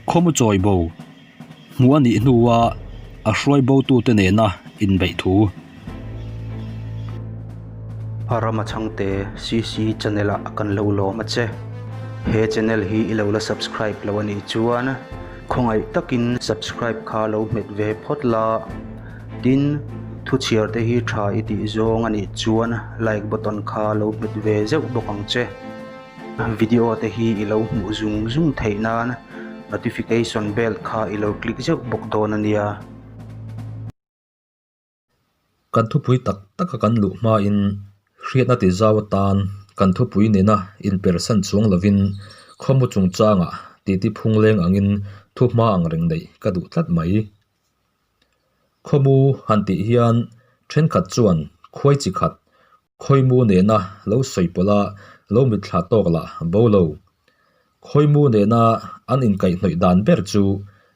Khawmu chawi bo hmuh a nih hnua a hruai botute nena inbeih thu. Rama Chhangte CC channel ah kan lo lawm a che. He channel hi i lo la subscribe lo a nih chuan khawngaih takin subscribe kha lo hmet ve phawt la. Tin, thu chhiar te hi tha i tih zawng a nih chuan like button kha lo hmet ve zeuh bawk ang che. Video te hi i lo hmuh zung zung theih nan notification bell kha i lo click zeuh bawk dawn a nia. Kan thupui tak taka kan luh hmain hriatna ti zau atan kan thupui nena inpersan chuang lovin khawmu chungchangah titi phungleng angin thuhma ang reng neih ka duh tlat mai. Khawmu han tih hian thenkhat chuan khuai chi khat Khawimu nena lo sawi pawlh a, lo mitthla tawk lah bo lo. Khawimu nena an inkaihhnawih dan ber chu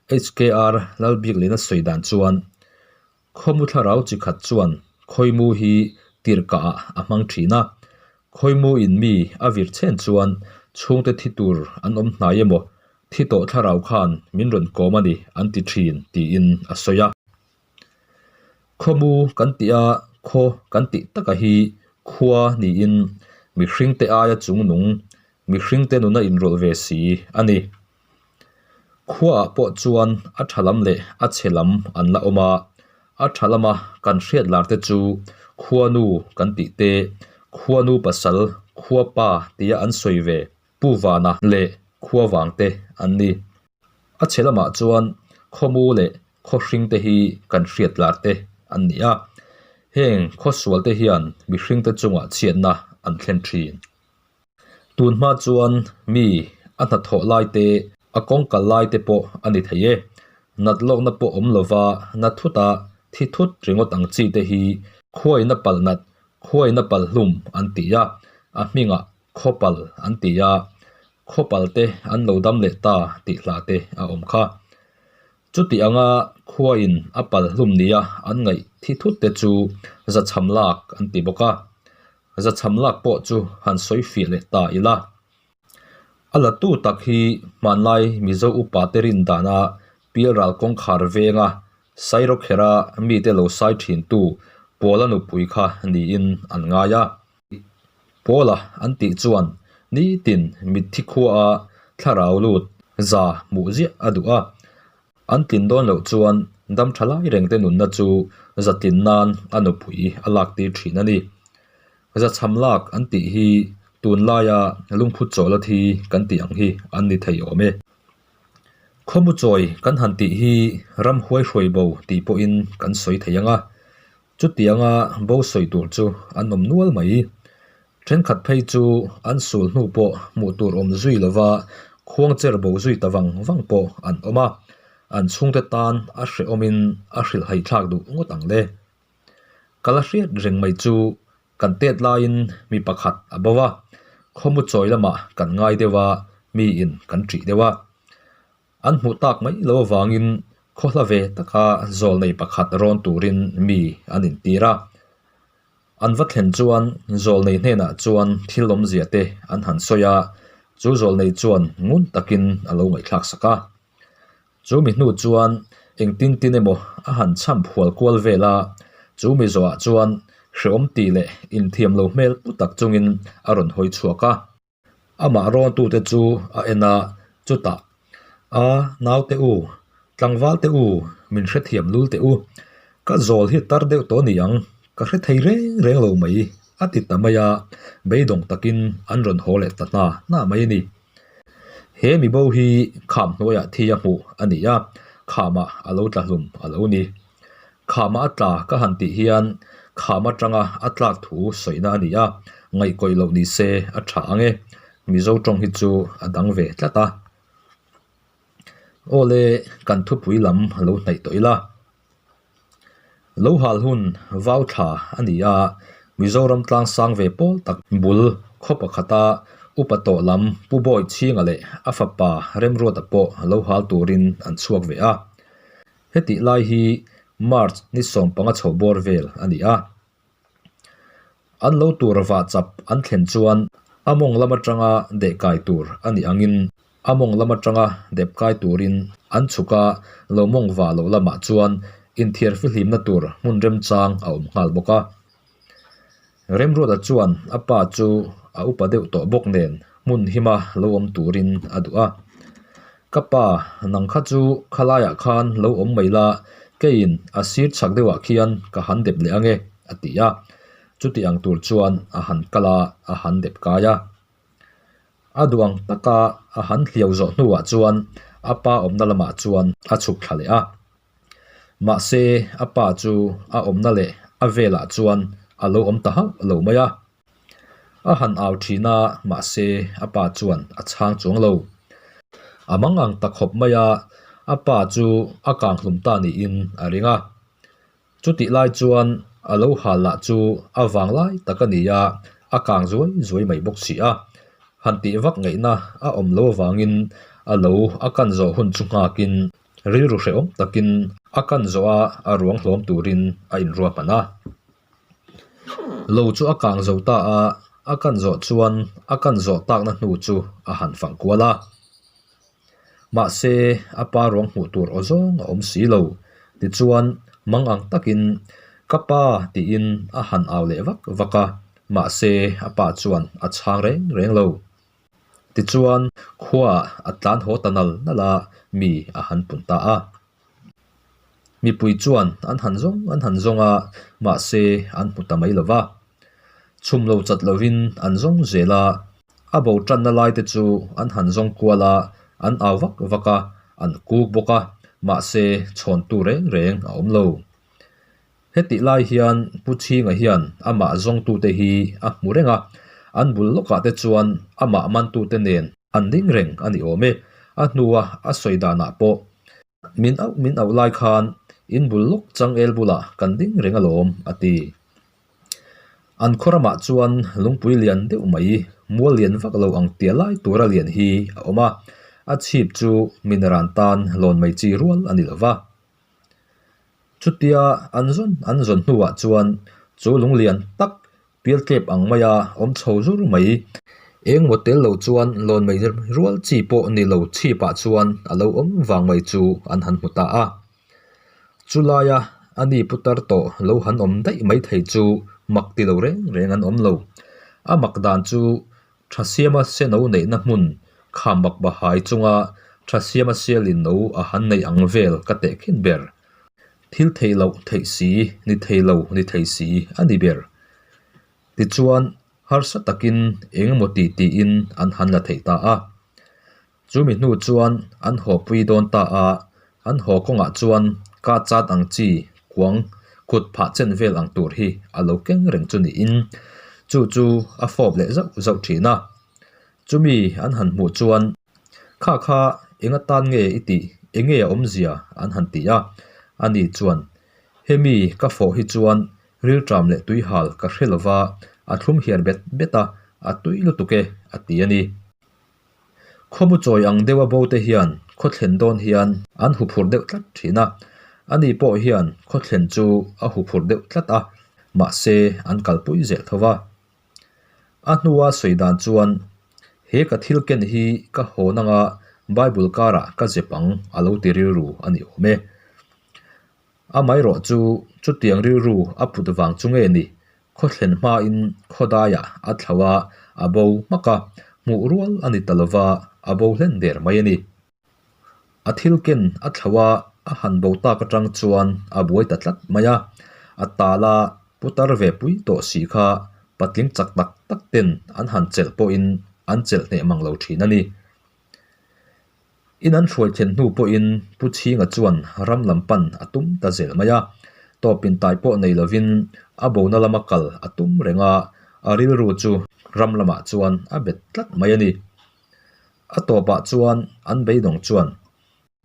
HKR Lalbiaklina sawi dan chuan, Khawmu thlarau chi khat chuan khawimu hi tirhkah ah a hmang thin a, khawimu in mi a vir chhen chuan chhungte thi tur an awm hnai emaw, thi tawh thlarau khan min rawn kawm a ni an ti thin tiin a sawi a. Khawmu kan tih a, khaw kan tih taka hi khua niin mihringte aia chungnung, mihringte nuna inrawlh ve si a ni. Khuaah pawh chuan a tha lam leh a chhe lam an la awm a, a tha lama kan hriat lar te chu khuanu kan tih te, khuanu pasal, khuapa tia an sawi ve Pu Vana leh Khuavang te an ni. A chhe lamah chuan khawmu leh khaw hring te hi kan hriat lar te an ni a, heng khaw sual te hian mihring te chungah chhiatna an thlen thin. Tun hma chuan mi a hnathawh lai te, a kawng kal lai te pawh a ni thei e. Nat lawkna pawh awm lova na thut a, thi thut ringawt ang chi te hi khuaina palh nat, khuaina palh hlum an ti a, a hmingah Khawpal an ti a, khawpal te an lo dam leh ta tih hla te a awm kha. Chuti anga khuain a pal hlum nia an ngaih thi thut te chu zachham lak an ti bawk a, zachham lak pawh chu han sawi fiah leh ta ila. A latu tak hi hmanlai Mizo upa te rin dana Pialral kawngkhar venga Sairawkherh-a mite lo sai thintu Pawla nupui kha niin an ngai a. Pawla an tih chuan nitin mitthi khuaa thlarau lut za hmuh ziah a duh a, an tlin dawn loh chuan dam tha lai reng te nunna chu za tlin nan a nupui a lak tir thin a ni. Za chham lak an tih hi tunlaia lungphut chawhla thi kan tih ang hi an ni thei awm e. Khawmu chawi kan han tih hi ramhuai hruai bo tih pawhin kan sawi thei ang a, Chutianga bo sawi tur chu an awm nual mai. Thenkhat phei chu an sul hnu pawh hmuh tur awm zui lova khuang cher bo zui ta vang vang pawh an awm a, an chhungte tan a hrehawmin a hrilhhai thlak duh ngawt ang le. Ka la hriat reng mai chu kan tet laiin mi pakhat a bo a, khawmu chawi lamah kan ngai deuh a, miin kan ṭih deuh a. An hmuh tak mai lo avangin khaw hla ve taka zawlnei pakhat rawn turin mi an intir a. An va thlen chuan zawlnei hnenah chuan thil awmzia te an han sawi a, chu zawlnei chuan ngun takin a lo ngaihthlak sak a. Chu mi hnu chuan engtin tin emaw a han cham phual kual vel a, chu mi zawhah chuan hrehawm tih leh inthiam lo hmel pu tak chungin a rawn hawi chhuak a. Amah rawntute chu a en a, chutah, A, naute u, tlangvalte u, min hrethiam lul teh u. Ka zawl hi tar deuh tawh ni ang, ka hre thei reng reng lo mai, a ti ta mai a, beidawng takin an rawn haw leh ta hna hna mai a ni. He mibo hi kham hnuaiah thi a hmuh a ni a, khamah a lo tla hlum a lo ni. Khama a tla ka han tih hian kham atanga a tlak thu sawina a ni a, ngaihkawih loh ni se a tha ang e. Mizo tawng hi chu a dang ve tlat a. Awle kan thupui lam lo hnaih tawh ila. Lo hal hun vau thla a ni a, Mizoram tlang sang ve pawl tak bul khaw pakhata upa tawh lam Pu Bawi Chhinga leh a fapa Remruata pawh lo hal turin an chhuak ve a. Hetih lai hi March ni 15 chho bawr vel a ni a. An lo tur vah chap an thlen chuan a mawng lam atanga deh kai tur a nih angin A mawng lam atanga dep kai turin an chhuk a, lo mawng vah loh lamah chuan inthiar fihlimna tur hmun remchang a awm nghal bawk a. Remruata chuan a pa chu a upa deuh tawh bawk nen hmun hima lo awm turin a duh a. Ka pa, nang kha chu khalaiah khan lo awm mai la, keiin a sir chhak deuhah khian ka han dep leh ange, a ti a. Chuti ang tur chuan a han kal a, a han dep kai a. A duh ang taka a han hliau zawh hnuah chuan a pa awmna lamah chuan a chhuk thla leh a. Mahse, a pa chu a awmna leh a velah chuan a lo awm ta hauh lo mai a. A han au thin a, mahse a pa chuan a chhang chuang lo. A mang ang ta khawp mai a, a pa chu a kang hlum ta niin a ring a. Chutih lai chuan a lo hal lah chu a vang lai tak a ni a, a kang zuai zuai mai bawk si a. Han tih vak ngaihna a awm lo avangin a lo a kan zawh hun chu nghakin rilru hrehawm takin a kan zawh a, a ruang hlawm turin a inruahman a. Lo chu a kang zo ta a, a kan zawh chuan a kan zawh takna hnu chu a han fang kual a. Mahse, a pa ruang hmuh tur aw zawng a awm si lo. Tichuan, mang ang takin, Ka pa tiin a han au leh vak vak a, mahse a pa chuan a chhang reng reng lo. Tichuan, khuaah a tlan haw ta nal nal a, mi a han pun ta a. Mipui chuan an han zawng an han zawng a, mahse an hmu ta mai lo va. Chhum lo chat lovin an zawng zel a, a bo tanna lai te chu an han zawng kual a, an au vak vak a, an kuk bawk a, mahse chhawntu reng reng a awm lo. Hetih lai hian Pu Chhinga hian amah zawngtute hi a hmu reng a, an bul lawkah te chuan amah mantute nen an ding reng a ni awm e. A hnua a sawi danah pawh min auh min auh lai khan in bul lawk changel bulah kan ding reng alawm a ti. An khaw ramah chuan lungpui lian deuh mai mual lian vak lo ang tia lai tura lian hi a awm a, a chhip chu min ran tan lawn mai chi rual a ni lo va. Chutia an zawn an zawn hnuah chuan chu lunglian tak pial tlep ang maia awm chho zur mai. Eng maw tel lo chuan lawn mai rual chi pawh ni lo chhipah chuan a lo awm vang mai chu an han hmu ta a. Chulaia a ni putar tawh lo han awm daih mai thei chu mak ti lo reng reng an awm lo. A mak dan chu Thasiama seno neihna hmun kham bak bahai chunga Thasiama sialin no a han neih ang vel ka teh khin ber. Thil theih loh theih si, ni thei lo ni thei si a ni ber. Tichuan, harsa takin eng emaw ti tiin an han la theih ta a. Chumi hnu chuan an haw pui dawn ta a, an haw kawngah chuan ka chat ang chi kuang kut phah chen vel ang tur hi a lo keng reng chu niin chu chu a fawp leh zauh zauh thin a. Chumi an han hmuh chuan kha kha eng atan nge i tih, eng nge a awmzia an han ti a, ani chuan hemi ka fawh hi chuan rilṭam leh tuihal ka hre lova a thlum hiar bet bet a, a tui lutuk e a ti a ni. Khawmu chawi ang deuha bo te hian khaw thlen dawn hian an huphurh deuh tlat thin a, ani pawh hian khaw thlen chu a huphurh deuh tlat a, mahse an kalpui zel tho va. A hnua sawi dan chuan, He ka thil ken hi ka hawn anga Bible karah ka zep ang a lo ti rilru a ni awm e. Amaherawh chu chutiang rilru a put vang chu nge ni? Khaw thlen hmain khawdaiah a thlo a, a bo hmak a, hmuh rual a ni ta lova, a bo hlen der mai a ni. A thil ken a thlo a, a han bo tak atang chuan a buai ta tlat mai a, a tal a putar ve pui tawh si kha patling chak tak tak ten an han chelh pawhin an chelh hneh mang lo thin a ni. In an hruai thlen hnu pawhin Pu Chhinga chuan ram lam pan a tum ta zel mai a, tawpin tai pawh nei lovin a bona lama kal a tum reng a, a rilru chu ram lamah chuan a bet tlat mai a ni. A tawpah chuan an beidawng chuan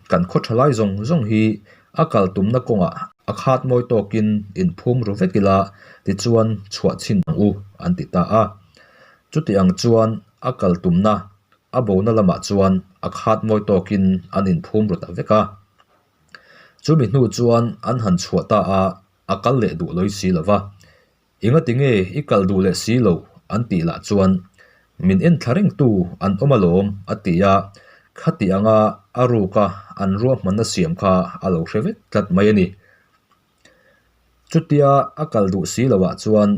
kan khaw tha lai zawng zawng hi a kal tumna kawngah a khat mawi tawkin inphum ru vek ila tichuan chhuah chhin ang u an ti ta a. Chuti ang chuan a kal tumna A bona lamah chuan a khat mawi tawkin an inphum ru ta vek a. Chumi hnu chuan an han chhuah ta a, a kal leh duh lawi si lo va. Engati nge i kal duh leh si lo an tih lah chuan, Min en thla rengtu an awm alawm a ti a. Khati anga a ruka an ruahmanna siam kha a lo hre vek tlat mai a ni. Chutia a kal duh si loah chuan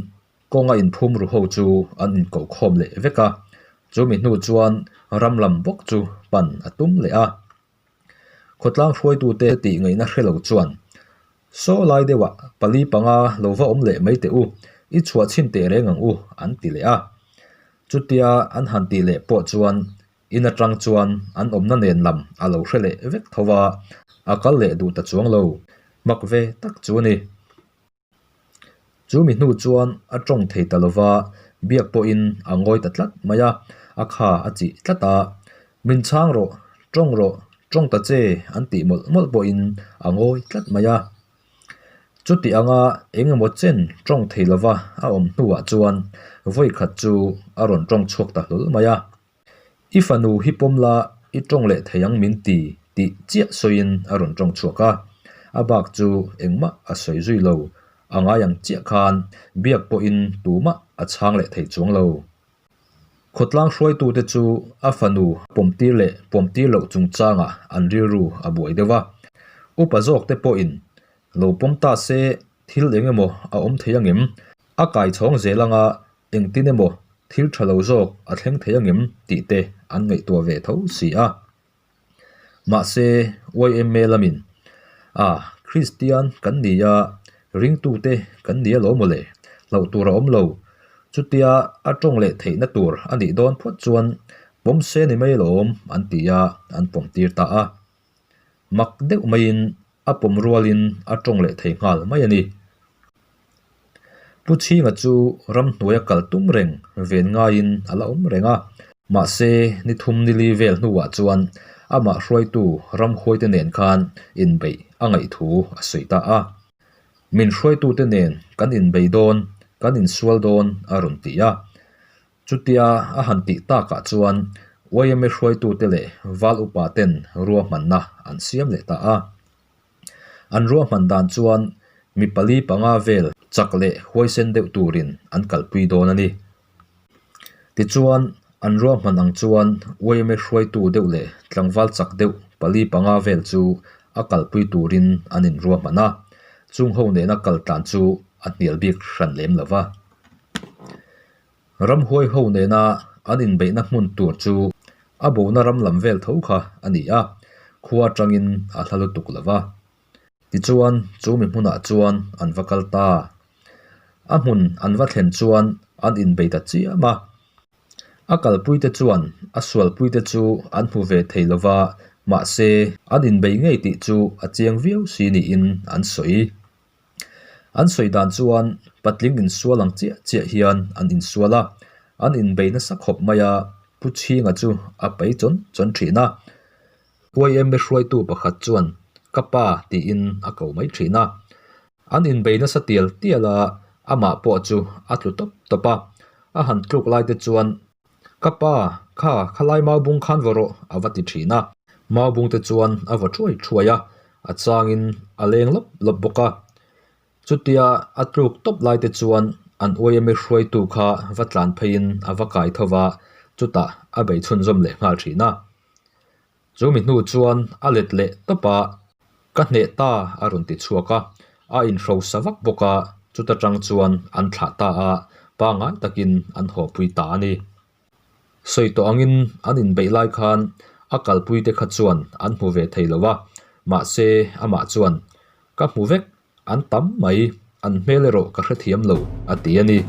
kawnga inphum ru ho chu an inkoh khawm leh vek a, chumi hnu chuan ram lam bawk chu pan a tum leh a. Khawtlang hruaitute tih ngaihna hre lo chuan, Saw lai deuhah pali panga lo va awm leh mai teh u, i chhuah chhin teh reng ang u, an ti leh a. Chutia an han tih leh pawh chuan in atang chuan an awmna nen lam a lo hre leh vek tho a, a kal leh duh ta chuang lo. Mak ve tak chu a ni. Chu mi hnu chuan a tawng thei ta lova, biak pawhin a ngawi ta tlat mai a, a kha a chih tlat a. Min chhang rawh, tawng rawh, tawng ta che an tih mawlh mawlh pawhin a ngawi tlat mai a. Chuti anga eng emaw chen tawng thei lova a awm hnuah chuan vawi khat chu a rawn tawng chhuak ta hlawl mai a. I fanu hi pawm la, i tawng leh thei ang min ti tih chiah sawiin a rawn tawng chhuak a. A bak chu engmah a sawi zui lo, a ngai ang chiah khan biak pawhin tumah a chhang leh thei chuang lo. Khawtlang hruaitute chu a fanu pawmtir leh pawmtir loh chungchangah an rilru a buai deuh a. Upa zawkte pawhin lo pawm ta se thil eng emaw a awm thei angem? A kaichhawng zel anga Engtin emaw thil tha lo zawk a thleng thei angem tih te an ngaihtuah ve tho si a. Mahse, YMA lamin, A, Kristian kan ni a, ringtute kan ni alawm mawle, hlauh tur a awm lo. Chutia a tawng leh theihna tur a nih dawn phawt chuan pawm se ni mai alawm an ti a, an pawm tir ta a. Mak deuh maiin a pawm rualin a tawng leh thei nghal mai a ni. Pu Chhinga chu ramhnuaia kal tum reng ven ngaiin a la awm reng a, mahse ni thum ni li vel hnuah chuan amah hruaitu ramhuaite nen khan inbeih a ngaih thu a sawi ta a. Min hruaitute nen kan inbei dawn, kan insual dawn a rawn ti a. Chutia a han tih takah chuan YMA hruaitute leh val upa ten ruahmanna an siam leh ta a. An ruahman dan chuan mi pali panga vel chak leh huaisen deuh turin an kalpui dawn a ni. Tichuan, an ruahman ang chuan YMA hruaitu deuh leh tlangval chak deuh pali panga vel chu a kalpui turin an inruahman a, chung ho nena kal tlan chu a hnial bik hran lem lo va. Ramhuai ho nena an inbeihna hmun tur chu a bona ram lam vel tho kha a ni a, khua atangin a hla lutuk lo va. Tichuan, chu mi hmunah chuan an va kal ta. A hmun an va thlen chuan an inbei ta chiam a. A kalpuite chuan a sualpuite chu an hmu ve thei lo va, mahse an inbei ngei tih chu a chiang viau si niin an sawi. An sawi dan chuan patling insual ang chiah chiah hian an insual a, an inbei nasa khawp mai a, Pu Chhinga chu a pai chawn chawn thin a. YMA hruaitu pakhat chuan Ka pa tiin a ko mai thin a. An inbei nasa tial tial a, amah pawh chu a tlu tawp tawp a, a han tluk lai te chuan Ka pa, kha khalai maubung khan vaw rawh, a va ti thin a. Maubung te chuan a vaw thuai thuai a, a changin a leng lawp lawp bawk a. Chutia a tluk tawp lai te chuan an YMA hruaitu kha va tlan pheiin a va kai tho va, chutah a bei chhunzawm leh nghal thin a. Chu mi hnu chuan a let leh tawp a, Ka hneh ta a rawn ti chhuak a, a inhrosa vak bawk a, chuta tang chuan an thlah ta a, pangngai takin an hawpui ta a ni. Sawi tawh angin an inbeih lai khan a kalpuite kha chuan an hmu ve thei lo a, mahse amah chuan, Ka hmu vek An tam mai, an hmel erawh ka hrethiam lo, a ti a ni.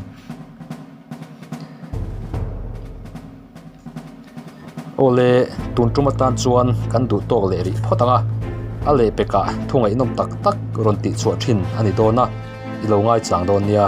Awle, tun tum atan chuan kan duh tawk leh rih phawt ang a, a lehpekah thu ngaihnawm tak tak rawn tihchhuah thin a ni dawn a, i lo ngaichang dawn nia.